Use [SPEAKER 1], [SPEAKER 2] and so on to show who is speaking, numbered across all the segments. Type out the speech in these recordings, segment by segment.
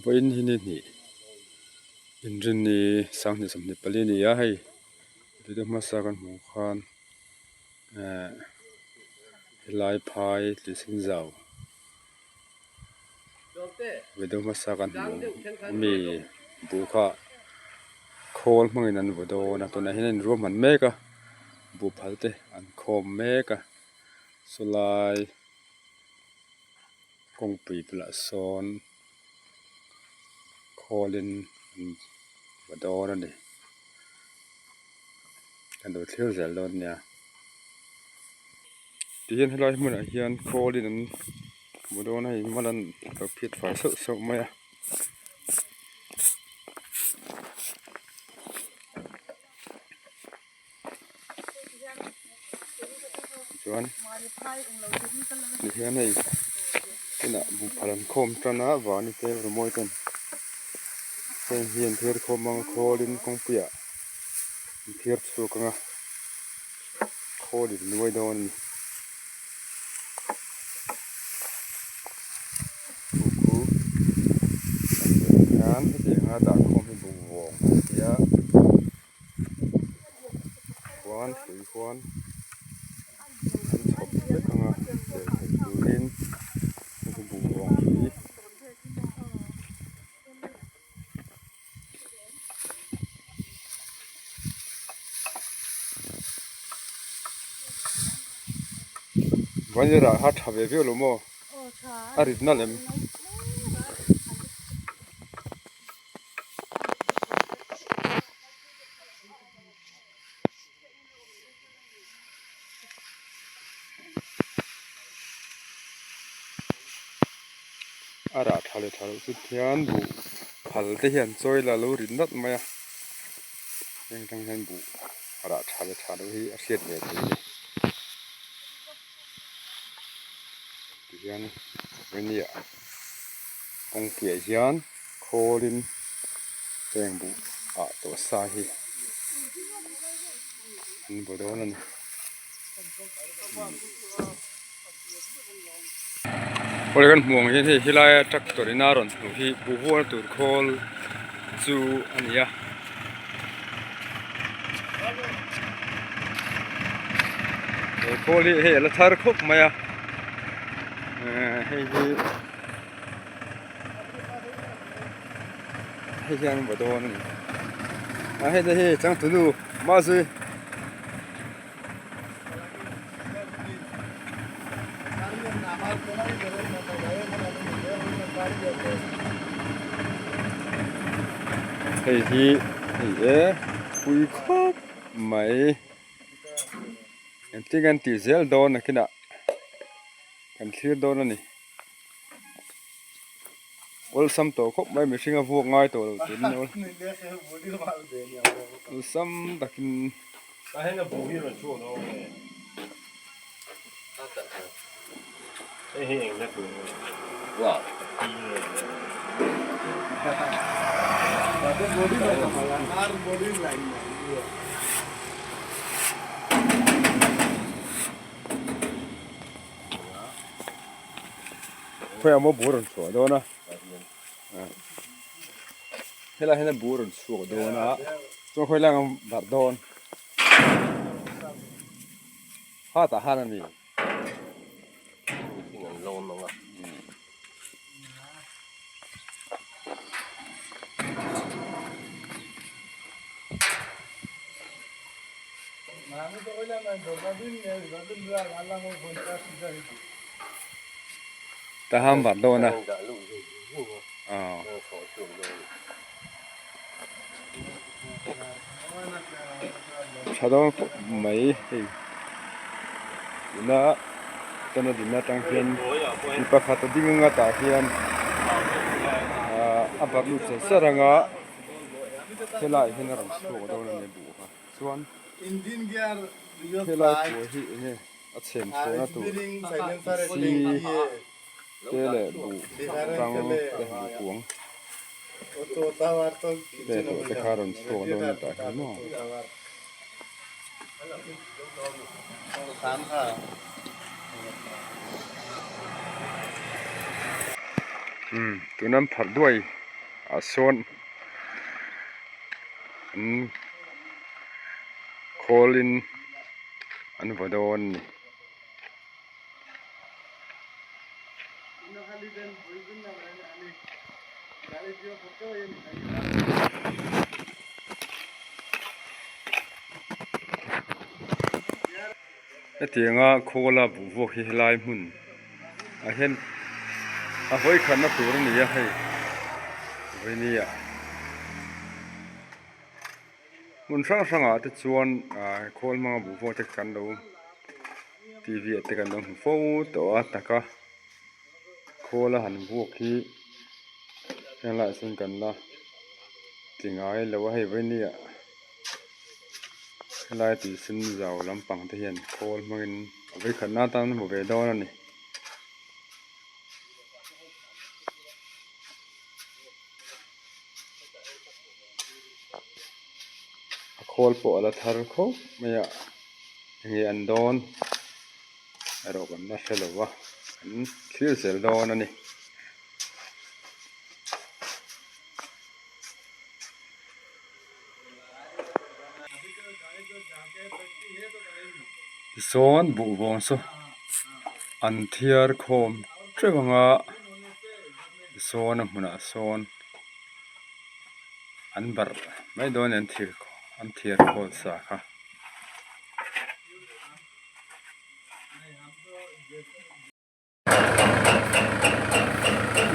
[SPEAKER 1] Vawiin hi ni hnih inrinni sanghnih sawmhnih pali a ni a hei video hmasa kan hmuh khan ehh helai phai tih sen zau video hmasa kan hmuh ami buh kha khawl hmangin an vaw dawn a tunah hian an inruahman mek a buh phal te an khawm mek a sawlai. Kawngpui bulah sawn khawlin an va dawn a ni kan lo thlir zel dawn nia tihian helai hmunah hian khawlin an va dawn a hei mal an lo phit fai sauh sauh mai a. Chuan tihian hei tunah buhphal an khawm tan a vani te rimawi ten heng hi an thlir khawm ang a khawlin kawngpuiah an thlir chhuak ang a khawl in nuai dawn a ni. Khu hian hetiang a dah khawm hi buhvawng an ti a. Khuan hrui khuan an chhawp vek ang a tel theih turin hei hi buh vawng hrui vanira kha tha ve viau lo maw a rit na lem. A rah tha leh tha loh chu khian buh phal te hian chawi la lo rit nat mai a heng atang hian buh rah tha leh tha loh hi a hriat ve theih a ni tihian ania kawngpuiah hian khawlin heng buh ah tawh sa hi an vaw dawn a ni. Awle kan hmuh ang hian hei helai a tractor in a rawn hmuh hi buh hual tur khawl chu a ni a. He khawl hi hei a la thar khawp mai a ehh hei hi hei hian an vaw dawn a ni a hei te hi changtunu mahse Hei hi hei e pui khawp mai engtin nge an tih zel dawn nakinah kan thlir dawn a ni awlsam tawh khawp mai mihring a vuak ngai tawh lo turin awlsam takin. Khawiah maw bur rawn chhuah dawn a helaiah hian bur rawn chhuak dawn a chuan khawi lai ang barh dawn hat ah han a ni. Taham barh dawn a tha dawn khawp mai hei tuna tuna dinna atang hian mi pakhat a ding anga tah hian a barh lut char char anga helaiah hian a rawn chhuak dawn a ni buh kha chuan helai pawh hi enge a chhem chhuahna tur si te leh buh tang te buh kuang te tawh te kha rawn chhuak dawn a tah hian maw. Umm tuna an pharh duai. Ah sawn an khawl in an vaw dawn a ni. Hetianga khawla buh vuak hi helai hmun ah hian a hawi khatna tur a ni a hei vawinia hmun hrang hrangah te chuan ah khawl hmanga buh vuak te kan lo T V ah te kan lo hmu fo tawh a taka khawla han vuak hi helaiah sawn kan la ti ngai lo a hei vawinia. Helai tih sen zau lampang te hian khawl hmangin a vawikhatna atan an hmu ve dawn a ni. A khawl pawh a la thar khawp mai a enge an dawn erawh kan la hre lo va an thlir zel dawn a ni. Tisawn buhvawng saw an thiar khawm teuh ang a tisawn a hmunah sawn an barh mai dawn a ni an thiar khawl sa kha.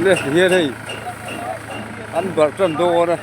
[SPEAKER 1] Le hian hei an barh tan dawn a.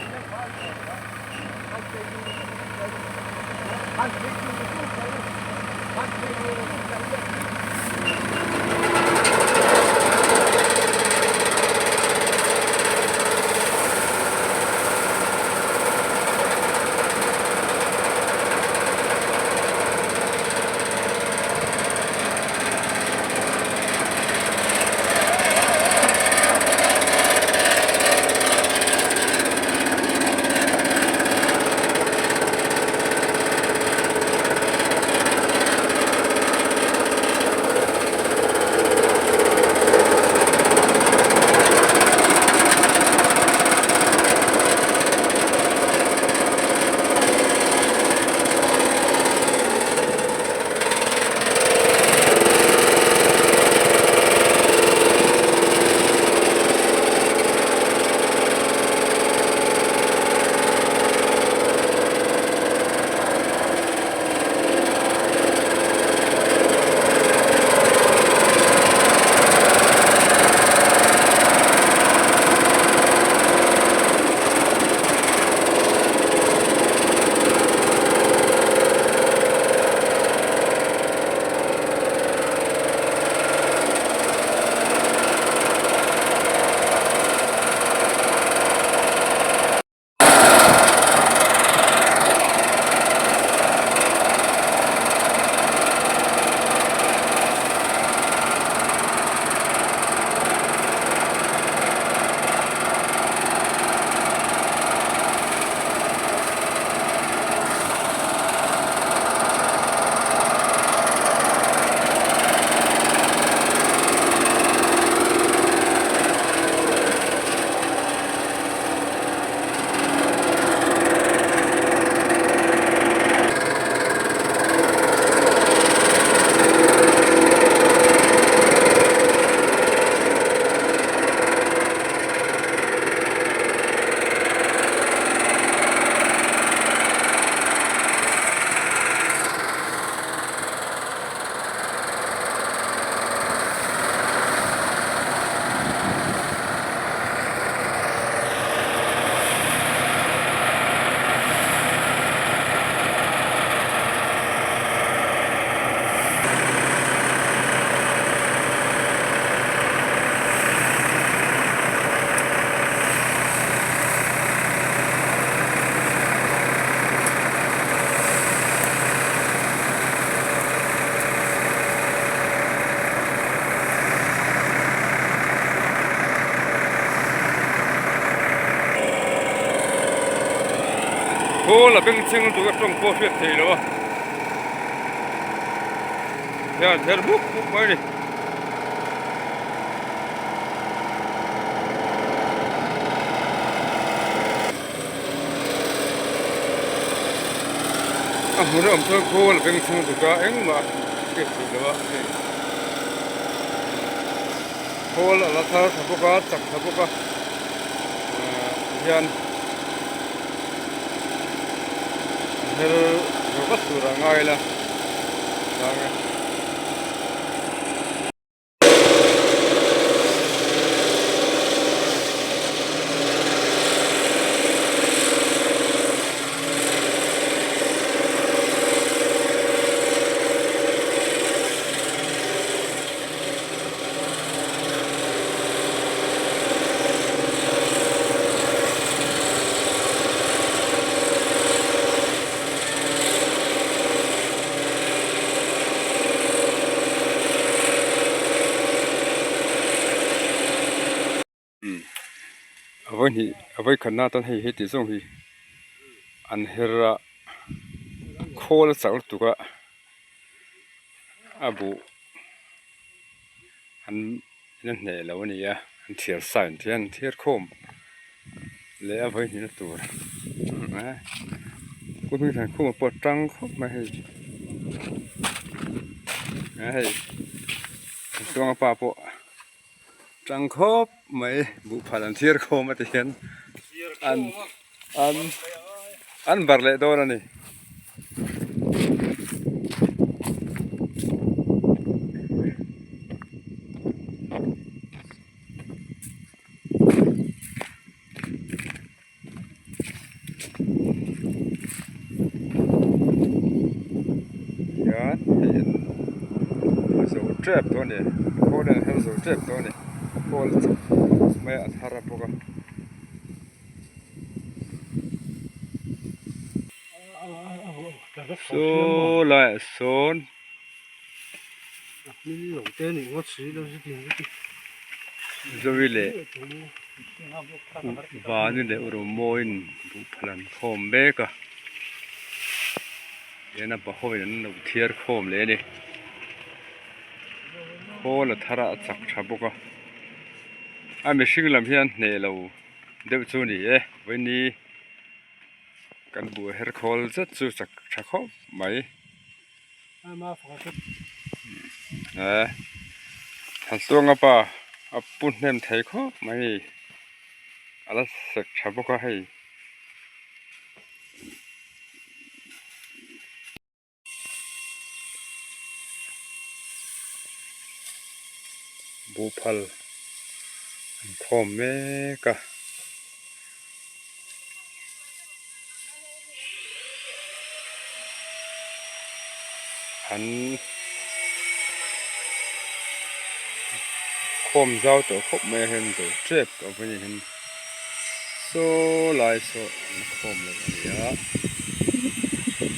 [SPEAKER 1] Khawl a bengchheng lutuk a tawng pawh a hriat theih loh a hian her mup mup mai a ni. A hmun a awm chuan khawl a beng chhung tuk a engmah a hriat theih loh a hei khawl a la thar tha bawk a chak tha bawk a ahh tihian an her zo vat tur ah ngai ila tlang e. A vawi hnih a vawi khat na atan hei heti zawng hi an her a khawl a chak lutuk a a buh an la hneh lo a ni a an thiar sa in thian an thiar khawm leh a vawi hnihna tur pu hmingthankhuma pawh a tang khawp mai hei hei tluanga pa pawh tang khawp mai buhphal an thiar khawm a ti hian an an an barh leh dawn a ni. Hian hei an zo tep tawh a ni khawl hian an her zo tep tawh a ni khawl mai a thar bawk a. Saw laiah sawn Zoe leh Vani leh Uromawiin buhphal an khawm mek a tihian a pahoin an lo thiar khawm leh a ni khawl a thar a a chak tha bawk a a mihring lam hian hneh lo deuh chu a ni e vawiini kan buh her khawl zet chu chak tha khawp mai eh Thansuanga pa a pu hnem thei khawp mai hei a la sek tha bawk a hei. Buhphal an khawm mek a. An khawm zau tawh khawp mai a hian zo tep tawh a ni hian saw lai saw an khawm loh a ni a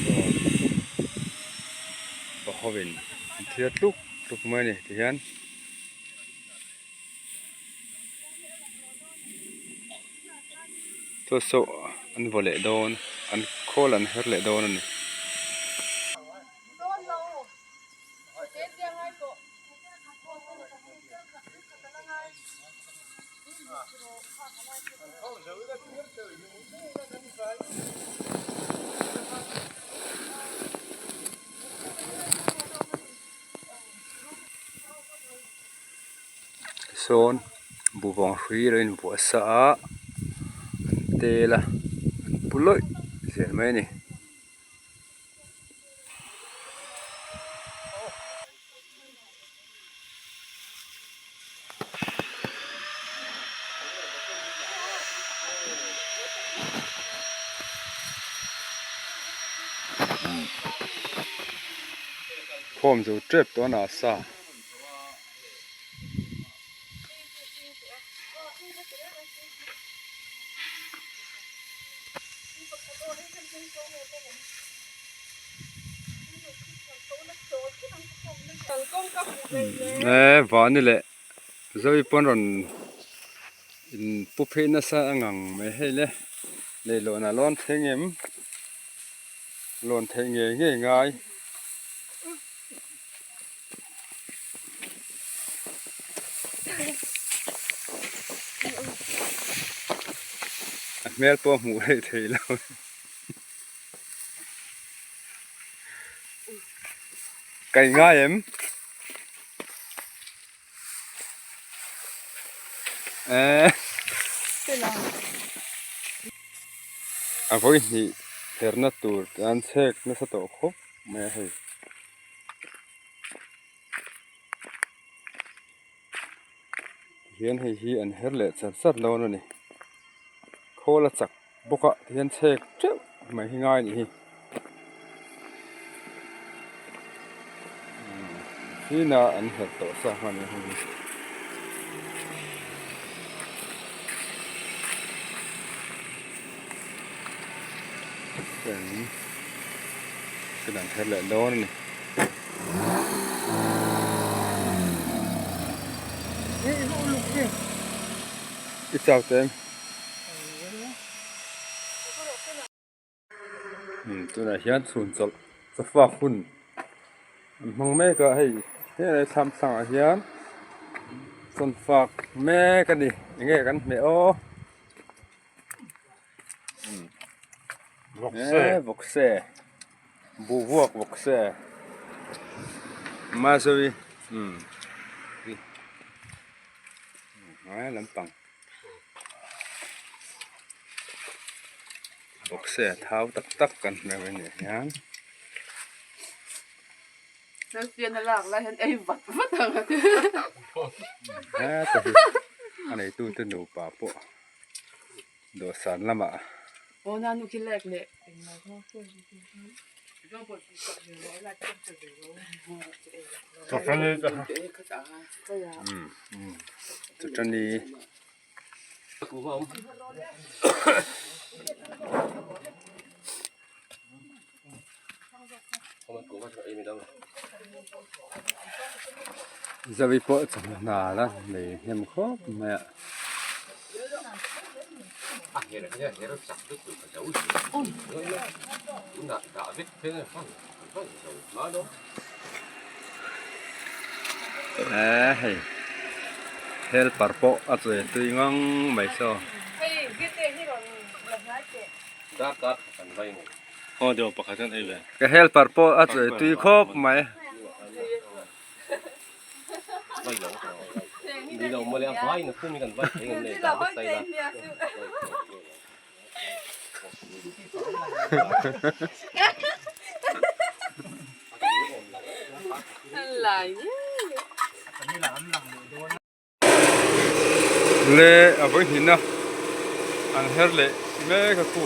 [SPEAKER 1] chuan pa hovin an thlir tluk tluk mai a ni tihian. Chaw saw an vaw leh dawn an khawl an her leh dawn a ni. Sawn buvawng hrui lo invuah sa a an tel a an pu lawih zel mai a ni. Khawm zo tep tawh a nasa. Eee vani leh Zoe pawn rawn in pu phei nasa ang ang mai hei le leihlawn a lawn thleng em lawn theih ngei ngei ngai. A hmel pawh a hmuh theih theih lo. Kai ngai em? Eh. A vawi hnih herna tur an chhek nasa tawh khawp mai a hei. Tihian hei hi an her leh char char dawn a ni. Khawl a chak bawk a tihian chhek teuh mai hi ngai a nih hi. China an her tawh sa hman a hei hi. An her leh dawn a ni. I chau teh em? Tunah hian chhun chawlh chawfak hun an hmang mek a hei helai thlam thlangah hian chawnfak mek a ni eng nge kan hmeh aw. Vawkse buh vuak vawkse masawi lampang vawkse thau tak tak kan hmu a nih hian. A neitute nupa pawh. Dawhsan lamah. Chutani. Zawi pawh chawhnu hna la nei hnem khawp mai a. Eee hei helper pawh a chawi tui ngang mai saw. Ka helper pawh a chawi tui khawp mai. Le a vawi hnin a an her leh mek a khu.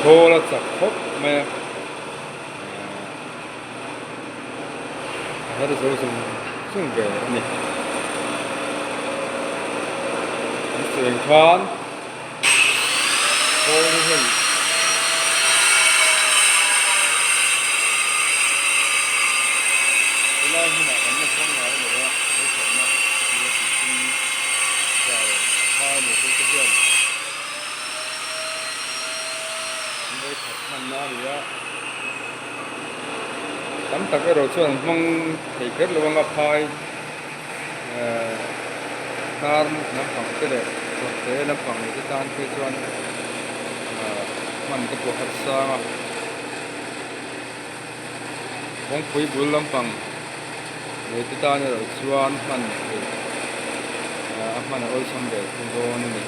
[SPEAKER 1] Khawl a chak khawp mai a a her zo zung zung ve a ni an cheng khan khawl hi hei helai hmunah kan la hmang ngai lo a vawikhatna nia tiin zai phai ni te te hian an vawikhat hmanna a ni a tam tak erawh chuan an hmang thei kher lo anga phai ehh hnar lampang te leh kawrte lampang leh te tan phei chuan ahh hman te pawh a sang a kawngpui bul lampang leh te tan erawh chuan hman theih ahh a hman a awlsam ve thung dawn a ni.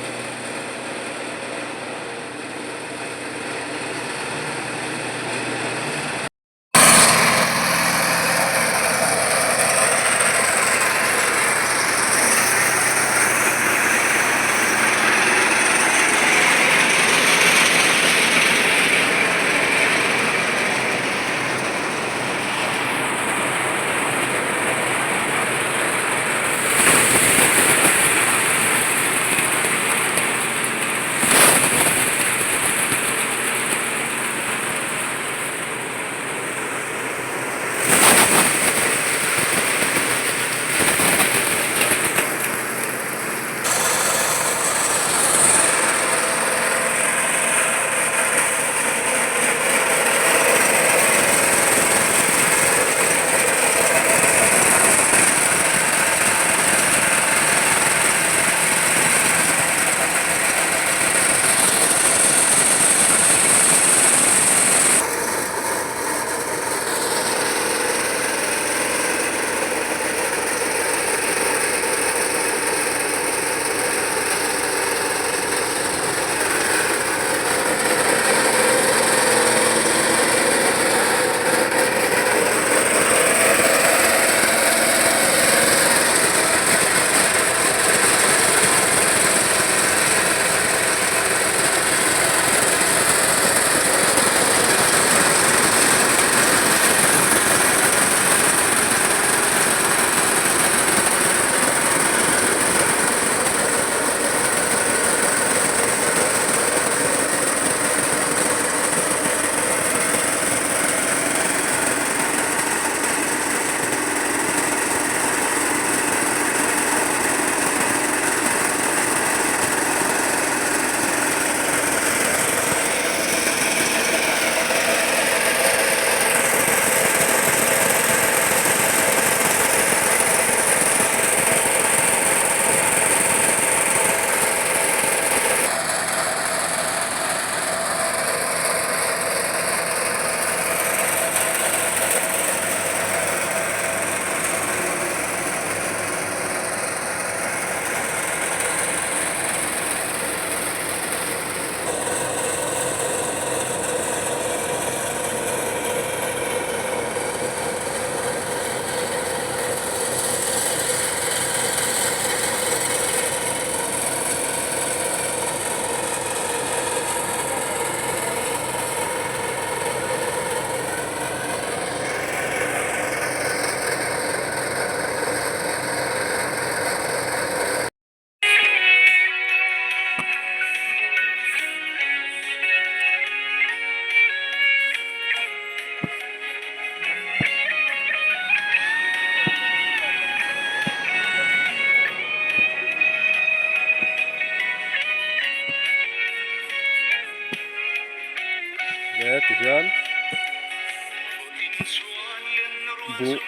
[SPEAKER 1] Buh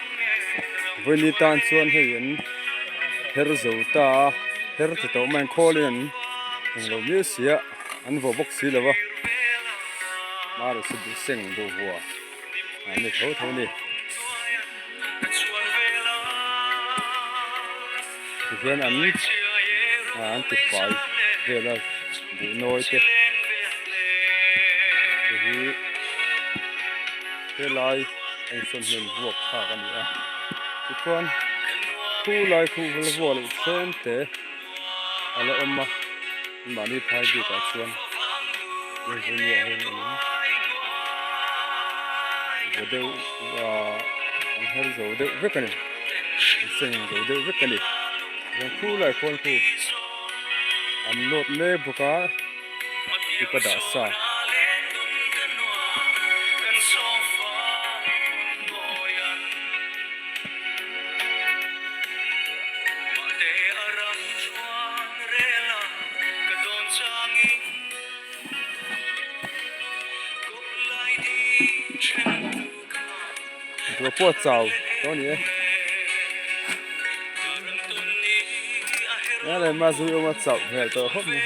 [SPEAKER 1] vawiini tan chuan hei an her zo ta a her ti tawh mai an khawlin an englo miau si a an vaw bawk si lo va mara chu buh seng buh vua an ni tho tho a ni tihian an an ti fai vel a buh nawi te hi helai engsawn hmel vuak thlak a ni a tichuan khu lai khu vel vuak loh tlem te a la awm a mahni phai bikah chuan engineer hian an vaw deuh ah an her zo deuh vek a ni an seng zo deuh vek a ni chuan khu lai khuan khu an nawt mek bawk a ipa dah sa. Dua pawh a chau tawh a ni e. Helai hma zui awm a chauh hmel tawh khawp mai.